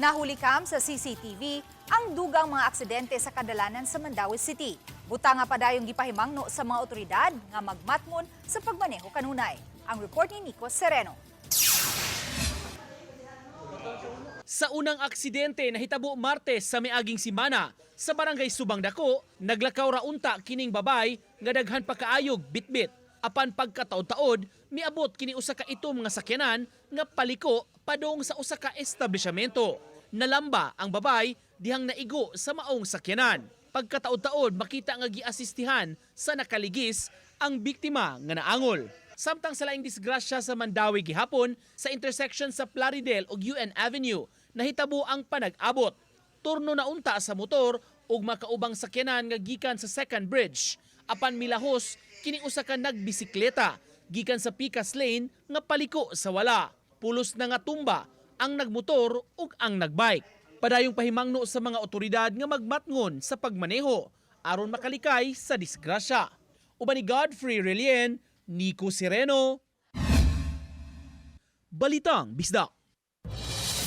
Nahuli kam sa CCTV ang dugang mga aksidente sa kadalanan sa Mandaue City. Buta nga padayong gipahimangno sa mga otoridad nga magmatngon sa pagmaneho kanunay. Ang report ni Nico Sereno. Sa unang aksidente nahitabo Martes sa miaging simana sa barangay Subang Dako, naglakaw ra unta kining babay nga daghan pa kaayog bitbit. Apan pagkataod-taod, miabot kini usa ka itom nga sakyanan nga paliko padong sa usa ka establishmento. Nalamba ang babay dihang naigo sa maong sakyanan. Pagkataod-taod, makita nga giasistihan sa nakaligis ang biktima nga naangol. Samtang sa laing disgrasya sa Mandaue gihapon sa intersection sa Plaridel ug UN Avenue, nahitabo ang panag-abot. Turno na unta sa motor ug makaubang sakyanan nga gikan sa second bridge. Apan milahos kini usa ka nagbisikleta gikan sa Picas Lane nga paliko sa wala. Pulos na nga tumba ang nagmotor ug ang nagbike. Padayong pahimangno sa mga otoridad nga magmatngon sa pagmaneho aron makalikay sa disgrasya. Uban ni Godfrey Relien, Nico Sereno, Balitang Bisdak.